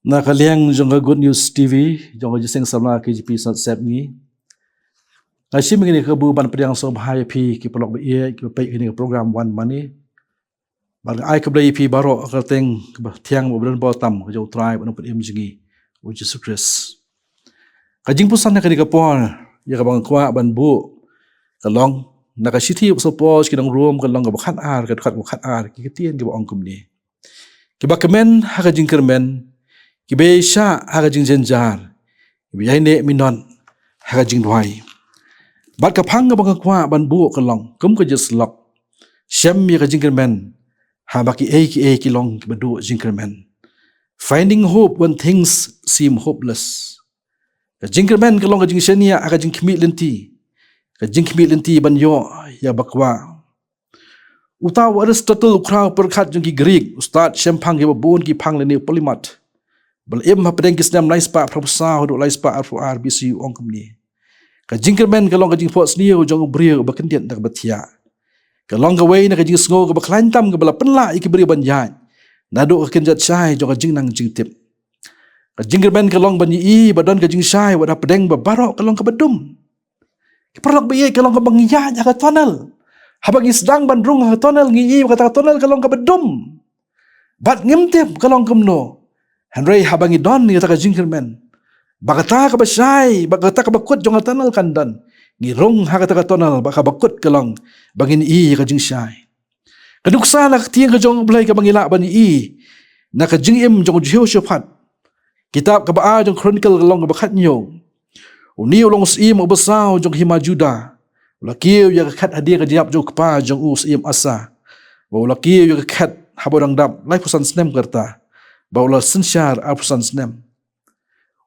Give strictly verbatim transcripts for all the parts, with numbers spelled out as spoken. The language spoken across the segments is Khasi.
Na ka liang jong ka Good News T V, jong ka Jingïaseng Samla K J P Synod Sepngi, nga shim ïa kane ka kabu ban pdiang sngewbha ïa phi ki paralok ba ïeit kiba peit ïa kane ka program One Money. Bad nga ai khublei ïa phi baroh ha ka kyrteng kaba thiang bad ba don bor tam ka jong U Trai bad U Nongpynim jong ngi, U Jisu Khrist. Ka jingpuson ha kane ka por ïa kaba nga kwah ban buh ka long na ka shithi u Apostol Paul sha ki nong Rom, ka lynnong kaba khatar, ka dkhot kaba khatar, ki ktien kiba ong kumne: Kiba kmen ha ka jingkyrmen, kiba ïaishah ha ka jingjynjar, kiba ïaineh minot ha ka jingduwai. Bad ka phang kaba nga kwah ban buh ka long kum ka jingsyllok: Shem ïa ka jingkyrmen haba kiei kiei ki long kiba duh jingkyrmen. Finding hope when things seem hopeless. Ka jingkyrmen ka long ka jingshaniah ha ka jingkhmih lynti, ka jingkhmih lynti ban ïoh ïa ba kwah. Uta u Aristotle, u khraw pyrkhat jong ki Greek, u stad shemphang kiba bun ki phang lane u polymath, ba la im hapdeng ki snem lai spah phra phew saw haduh lai spah arphew ar B C, u ong kumne: Ka jingkyrmen ka long ka jingphohsniew jong u briew uba kyndit na kaba thiah. Ka long kawei na ka jingsngew kaba khlaiñ tam kaba la pynlah ïa ki briew ban ïaid naduh ka kynjat shai jong ka jingnang jingtip. Ka jingkyrmen ka long ban ïohi ba don ka jingshai wat hapdeng ba baroh ka long kaba dum. Ki paralok ba ïeit, ka long kaba ngi ïaid ha ka tunnel. Haba ngi sdang ban rung ha ka tunnel, ngi ïohi ba kata ka tunnel ka long kaba dum. Bad ngim tip ka long kumno. Hynrei haba ngi don ïa kata ka jingkyrmen ba kata kaba shai, ba kata kaba kut jong ka tunnel kan don, ngi rung ha kata ka tunnel ba kaba kut ka long ba ngin ïohi ïa ka jingshai. Ka nuksa na ka ktien ka jong U Blei kaba ngi lah ban ïohi na ka jingim jong u Jehoshaphat, kitab kaba ar jong Chronicle ka lynnong kaba khathynñiew. Une u long u syiem uba saw jong ka hima Judah, u la kiew ïa ka khet hadien ka jingïap jong u kpa jong u, u syiem Asa, bad u la kiew ïa ka khet haba u dang dap laiphew san snem ka rta, bad u la synshar arphew san snem.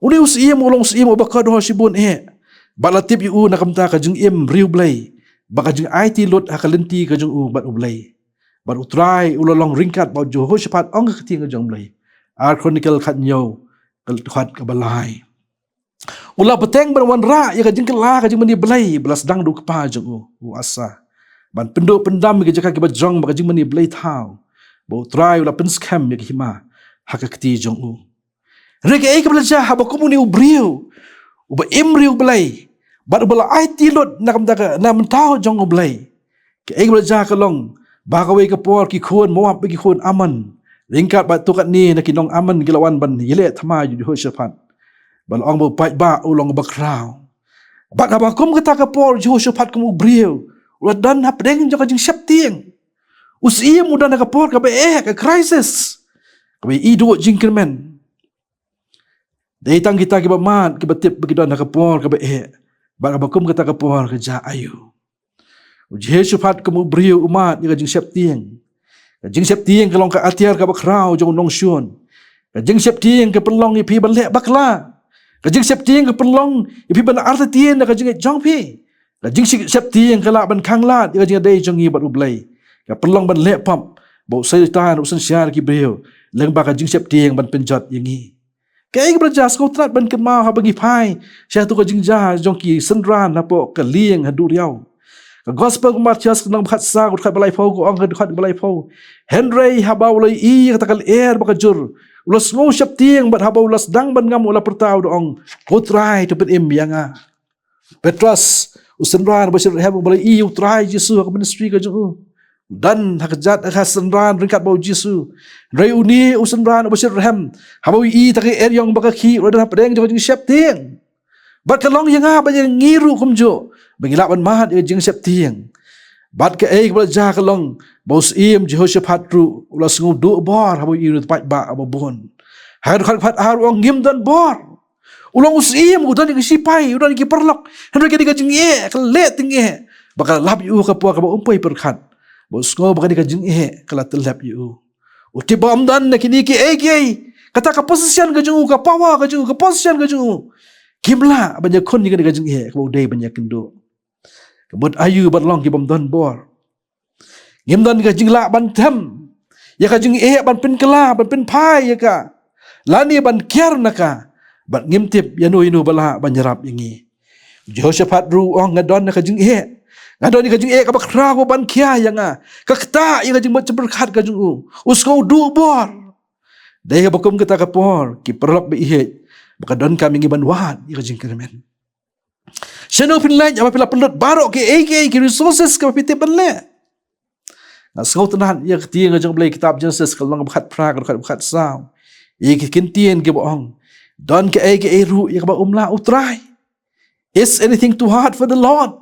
Une u syiem u long u syiem uba kordor shibun eh, bad la tip ïa u na ka bynta ka jingim riewblei bad ka jingaiti lut ha ka lynti ka jong u bad U Blei. Bad U Trai u la long ryngkat bad u Jehoshaphat, ong ka ktien ka jong U Blei. Ar Chronicle khathynñiew, ka dkhot kaba lai. U la bteng ban wanrah ïa ka jingkylla ka jingmane Blei ba la sdang da u kpa jong u, u Asa, ban pynduh pyndam ïa ki jaka kiba jrong bad ka jingmane blei thaw, bad U Trai u la pynskhem ïa ka hima ha ka kti jong u. Hynrei kaei kaba la jia haba kum une u briew uba im riewblei bad uba la aiti lut na ka bynta ka, na ka bynta jong U Blei? Kaei kaba la jia ka long ba ha kawei ka por ki khun Moab bad ki khun Ammon, ryngkat bad to katne na ki nong Ammon, ki la wan ban ïaleh thma ïa u Jehoshaphat. Ba la ong ba u paidbah u long uba khraw. Bad haba kum kata ka por u Jehoshaphat kum u briew u la don hapdeng jong ka jingsheptieng. U syiem u don ha ka por kaba eh, ka crisis, kaba ïohi duh jingkyrmen. Dei tang kita kiba mad kiba tip ba ki don ha ka por kaba eh, bad haba kum kata ka por ka jia aïu. U Jehoshaphat kum u briew u mad ïa ka jingsheptieng. Ka jingsheptieng ka long ka atiar kaba khraw jong u nongshun. Ka jingsheptieng ka pynlong ïa phi ban leh bakla. Ka jingsheptieng ka pynlong ïa phi ban artatien na ka jingngeit jong phi. Ka jingsheptieng ka lah ban khanglad ïa ka jingïadei jong ngi bad U Blei. Ka pynlong ban leh pop, bad u Soitan u synshar ïa ki briew lyngba ka jingsheptieng ban pynjot ïa ngi. Kaei kaba la jia, sngewtynnat ban kynmaw haba ngi phai sha katu ka jingjia jong ki synran hapoh ka lieng ha duriaw. Ka Gospel u Mathaios ka lynnong ba khatsaw, ka dkhot ba laiphew, ka ong, ka dkhot ba laiphew: Hynrei haba u la ïohi ïa kata ka lyer bad ka jur, u la sngew sheptieng, bad haba u la sdang ban ngam u la pyrta, u da ong, Ko Trai, to pynim ïa nga. Petros, u synran uba shitrhem uba la ïohi ïa U Trai Jisu ha ka ministry ka jong u, u don ha ka jaka, ha ka synran ryngkat bad U Jisu. Hynrei une u synran uba shitrhem, haba u ïohi ïa kata ka eriong bad ka khih, u la don hapdeng jong ka jingsheptieng. Bad ka long ïa nga bad ïa ngi ruh kumjuh ba ngi lah ban mad ïa ka jingsheptieng. Bad kaei kaba la jia ka long ba u syiem Jehoshaphat ruh u la sngew duh bor haba u ïohi ïa u paidbah uba bun. Ha ka dkhot khatar u ong, ngim don bor. U long u syiem, u don ïa ki sipai, u don ïa ki paralok, hynrei kane ka jingeh ka la leh tyngeh bad ka la lap ïa u ha ka por kaba um poi pyrkhat, bad u sngew ba kane ka jingeh ka la tyllep ïa u. U tip ba ym don na kine kiei kiei kata ka position ka jong u, ka power ka jong u, ka position ka jong u, kim lah ban ïakhun ïa kane ka jingeh kaba u dei ban ïakynduh. Ka mut aïu ban long ki bym don bor? Ngim don ka jinglah ban them ïa ka jingeh, ban pynkylla, ban pynphai ïa ka, lane ban kiar na ka. Bad ngim tip ïano ïano ba lah ban ïarap ïa ngi. Jehoshaphat ruh u ong, nga don na ka jingeh. Nga don ïa ka jingeh kaba khraw ban khia ïa nga. Ka ktah ïa ka jingmut jingpyrkhat ka jong u. U sngew duh bor. Dei ha ba kum kata ka por, ki paralok ba ïeit, ba ka donkam ïa ngi ban wad ïa ka jingkyrmen. Shano phin leit haba phi la pynlut baroh kiei kiei ki resources kaba phi tip ban leh? Nga sngewtynnat ïa ka ktien ka jong U Blei, kitab Genesis ka lynnong ba khatphra, ka dkhot ba khatsaw. Ïa ki ktien kiba ong, don kiei kiei ruh ïa kaba um lah U Trai. Is anything too hard for the Lord?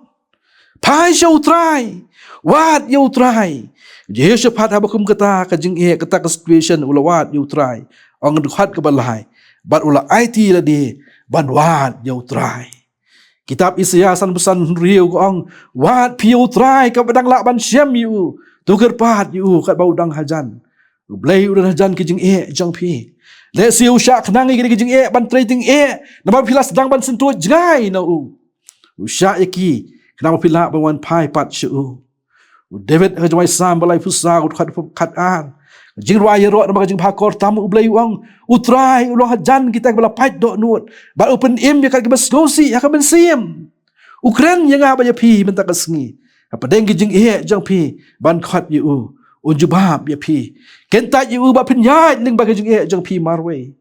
Phai sha U Trai. Wad ïa U Trai. Jehoshaphat haba kum kata ka jingeh, kata ka situation, u la wad ïa U Trai. Ong ha ka dkhot kaba lai, bad u la aiti ïa lade ban wad ïa U Trai. Kitab Isaïah sanphew san, hynriew ka ong, wad phi ïa U Trai, kaba dang lah ban shem ïa u. To kyrpad ïa u katba u dang hajan. U Blei u don hajan ki jingeh jong phi. Lehse u shah khnang ïa kine ki jingeh ban trei tyngeh, namar phi la sdang ban syntuid jngai na u. U shah ïa ki khnang ba phi lah ban wan phai pat sha u. U David ha ka jingduwai Salm ba laiphew saw, ka dkhot khatar, ka jingrwai ïaroh namar ka jingbha kor tam, U Blei u ong, U Trai u long hajan kita kiba la pait dohnud, bad u pynim ïa kat kiba sngewsih ha ka mynsiem. U kren ïa nga bad ïa phi mynta ka sngi. Hapdeng ki jingeh jong phi, ban khot ïa u, un jubab ïa phi. Kyntait ïa u ba phin ïaid lyngba ki jingeh jong phi marwei.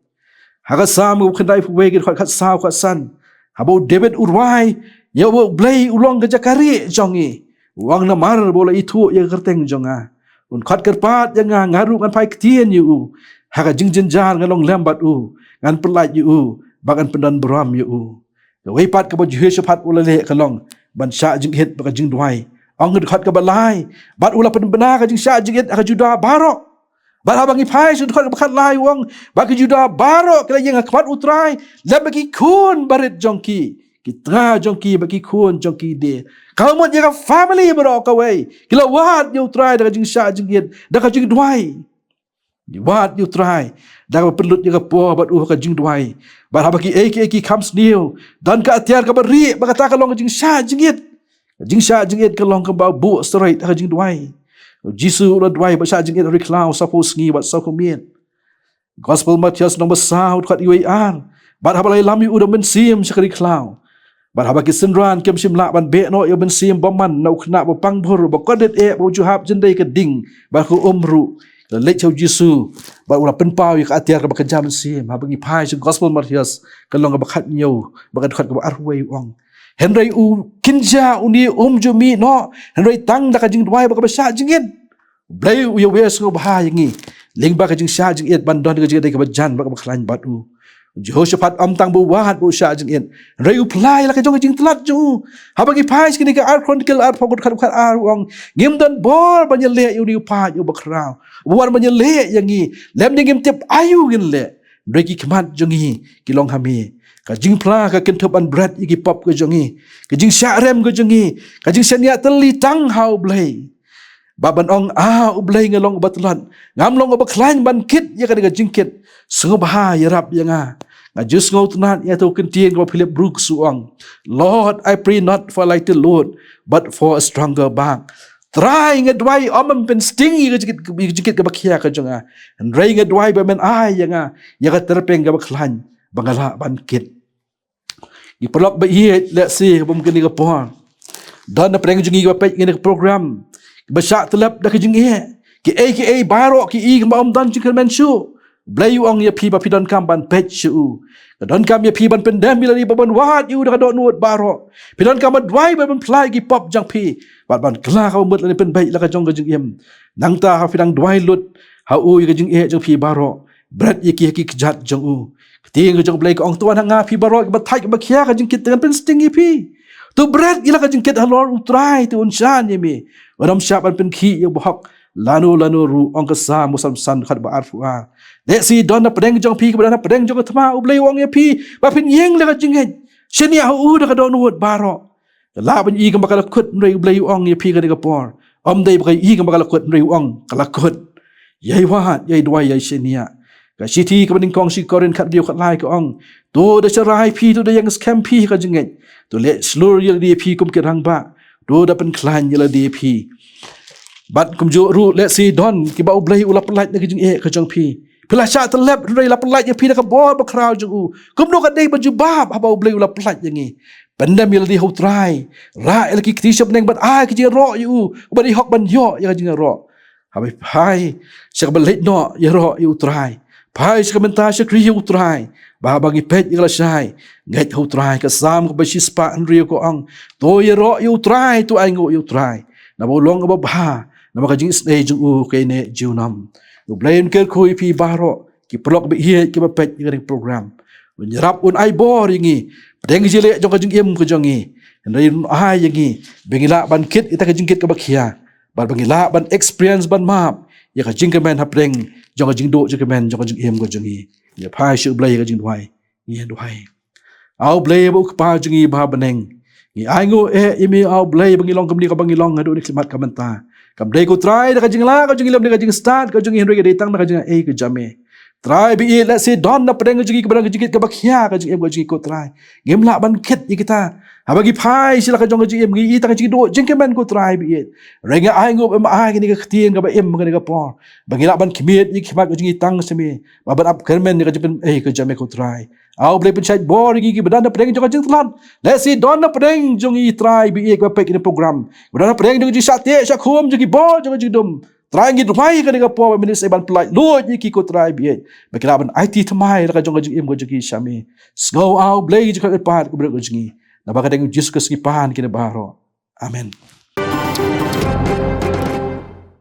Ha ka Salm kaba khyndaiphew wei, ka dkhot khatsaw khatsan, haba u David u rwai ïa uba U Blei u long ka jaka rieh jong ngi, u ong, namar ba u la ithuh ïa ka kyrteng jong nga, un khot kyrpad ïa nga, nga ruh ngan phai ktien ïa u. Ha ka jingjynjar ngan long lem bad u, ngan pyllait ïa u, bad ngan pyndon burom ïa u. Kawei pat kaba u Jehoshaphat u la leh ka long ban shah jingit bad ka jingduwai. Ong ha ka dkhot kaba lai, bad u la pynbna ka jingshah jingit ha ka Judah baroh. Bad haba ngi phai sha ka dkhot kaba khatlai, u ong, bad ki Judah baroh ki la ïeng ha khmat U Trai lem bad ki khun barit jong ki, ki tnga jong ki bad ki khun jong ki de. Ka mut ïa ka family baroh kawei ki la wad ïa U Trai da ka jingshah jingit, da ka jingduwai. Ngi wad ïa U Trai da kaba pynlut ïa ka por bad u ha ka jingduwai. Bad haba kiei kiei ki kham sniew, don ka atiar kaba rieh, bad kata ka long ka jingshah jingit. Ka jingshah jingit ka long kaba buh straight ha ka jingduwai. U Jisu u la duwai bad shah jingit ha ri khlaw saphew sngi bad saphew miet. Gospel Mathaios lynnong ba saw, dkhot wei ar. Bad haba la ïalam ïa u da u Mynsiem sha ka ri khlaw, bad haba ki synran kim shym lah ban beh noh ïa u Mynsiem Bymman na u khynnah ba pang bhur, ba kordit eh, ba u ju hap jyndei ka ding bad ka um ruh, la leit sha u Jisu bad u la pynpaw ïa ka atiar kaba kynja mynsiem. Haba ngi phai sha Gospel Mathaios ka lynnong kaba khathynñiew bad ka dkhot kaba arphew wei, u ong, hynrei u kynja une um ju mih noh hynrei tang da ka jingduwai bad kaba shah jingit. U Blei u ïawer sngewbha ïa ngi lyngba ka jingshah jingit ban don ka jingïadei kaba jan bad kaba khlaiñ bad u. U Jehoshaphat ym tang ba u wad bad u shah jingit, hynrei u phla ïa la ka jong ka jingtlot jong u. Haba ngi phai sha kane ka Ar Chronicle arphew, dkhot khatar, u ong, ngim don bor ban ïaleh ïa une u paid uba khraw, uba wan ban ïaleh ïa ngi, lymne ngim tip aïu ngin leh. Hynrei ki khmat jong ngi ki long ha me. Ka jingphla ka kynthup ban bret ïa ki pop ka jong ngi, ka jingshah rem ka jong ngi, ka jingshaniah tylli tang ha U Blei. Bad ban ong, A U Blei, nga long uba tlot, ngam long uba khlaiñ ban kit ïa kane ka jingkit. Sngewbha ïarap ïa nga. Nga ju sngewtynnat ïa uto u kyntien kaba u Philip Brooks u ong, Lord, I pray not for a lighter load, but for a stronger bark. Trai, nga duwai ym ban pynsting ïa ka jingkit, ïa ka jingkit kaba khia ka jong nga, hynrei nga duwai ba men ai ïa nga ïa ka tyrpeng kaba khlaiñ ba nga lah ban kit. Ngi paralok ba ïeit, lehse ha bym kane ka por, don na pdeng jong ngi kiba peit ïa kane ka program, kiba shah tyllep da ka jingeh. Kiei kiei baroh ki i kumba ym don jingkyrmen shuh. U Blei u ong ïa phi ba phi donkam ban peit sha u. Ka donkam ïa phi ban pyndem ïa lade bad ban wad ïa u da ka dohnud baroh. Phi donkam ban duwai bad ban phla ïa ki pop jong phi, bad ban kylla kaba mut lane pynbeit la ka jong ka jingim. Nangta haba phi dang duwai lut ha u ïa ka jingeh jong phi baroh, bret ïa ki ha ki kjat jong u. Ka ktien ka jong U Blei ka ong, to wan ha nga phi baroh kiba thait kiba khia ka jingkit, te ngan pynsting ïa phi. To bret ïa la ka jingkit halor U Trai, te un shah ïa me. Un ym shah ban pynkhih ïa u bahok lano lano ruh, ong ka Salm sanphew san, dkhot ba arphew ar. Lehse don na pdeng jong phi, kiba don na pdeng jong ka thma, U Blei u ong ïa phi ba phin ïeng la ka jingngeit. Shaniah ha u da ka dohnud baroh. Ka lah ban i kumba ka la kut, hynrei U Blei u ong ïa phi kane ka por, ym dei ba ka i kumba ka la kut, hynrei u ong ka la kut. Ïai wad, ïai duwai, ïai shaniah. Ka shithi kaba nyngkong sha ki Korinth khathynriew khatlai ka ong, to da sharai phi, to da ïeng skhem phi ha ka jingngeit, to leh shlur ïa lade phi kum ki rangbah, to da pynkhlaiñ ïa lade phi. Bad kumjuh ruh, lehse don kiba U Blei u la pyllait na ka jingeh ka jong phi. Phi la shah tyllep, hynrei la pyllait ïa phi da ka bor bakhraw jong u. Kumno ka dei ban jubab haba U Blei u la pyllait ïa ngi? Pyndem ïa lade ha U Trai. Rah ïa la ki kti sha bneng bad ai ka jingïaroh ïa u, uba dei hok ban ïoh ïa ka jingïaroh. Haba phi phai sha kaba leit noh, ïaroh ïa U Trai. Phai sha ka bynta shakri ïa u Trai, ba haba ngi peit ïa ka lashai, ngeit ha u Trai, ka Salm kaba shispah hynriew ka ong, to ïaroh ïa u Trai, to ainguh ïa u Trai, naba u long kaba bha, namar ka jingisynei jong u ka ïaineh junom. U Blei un kyrkhu ïa phi baroh ki paralok ba ïeit kiba peit ïa kane ka program. Un ïarap, un ai bor ïa ngi, pdeng jingïaleh jong ka jingim ka jong ngi, hynrei un ai ïa ngi ba ngi lah ban kit ïa kata ka jingkit kaba khia, bad ba ngi lah ban experience, ban map ïa ka jingkmen hapdeng jong ka jingduh jingkmen jong ka jingim ka jong ngi. Ïa phai sha u Blei ïa ka jingduwai. Ngi duwai. A u Blei ba u Kpa jong ngi ba ha bneng, ngi ainguh eh ïa me, a u Blei, ba ngi long kumne kaba ngi long haduh kine ki khmat ki bynta. Kam dei, ko Trai, da ka jinglah ka jong ngi lem da ka jingstad ka jong ngi, hynrei ka dei tang da ka jingaiei ka jong me. Trai ba ïeit, lehse don na pdeng ka jong ngi kaba don ka jingkit kaba khia ha ka jingim ka jong ngi, ko Trai. Ngim lah ban kit ïa kita. Haba ngi phai sha la ka jong ka jingim, ngi ïohi tang ka jingduh jingkmen, ko Trai ba ïeit. Hynrei nga ainguh ba me ai kane ka ktien kaba im ha kane ka por, ba ngi lah ban khmied ïa ki khmat ka jong ngi tang sha me, ba ban ap kyrmen ïa ka jingpynim ka jong me, ko Trai. A u Blei, pynshait bor ïa ngi kiba don na pdeng jong ka jingtlot. Lehse don na pdeng jong ngi, Trai ba ïeit, kiba peit ïa kane ka program, kiba don na pdeng jong ka jingshah teh shah khum jong ki bor jong ka jingdum. Trai, ngi duwai ha kane ka por ba me leit ban pyllait luid ïa ki, ko Trai ba ïeit, ba ki lah ban aiti thymmai la ka jong ka jingim ka jong ki sha me. Sngew, a u Blei, jingkyrpad kaba rit ka jong ngi. Naba ha ka kyrteng u Jisu Khrist ngi pan kine baroh. Amen.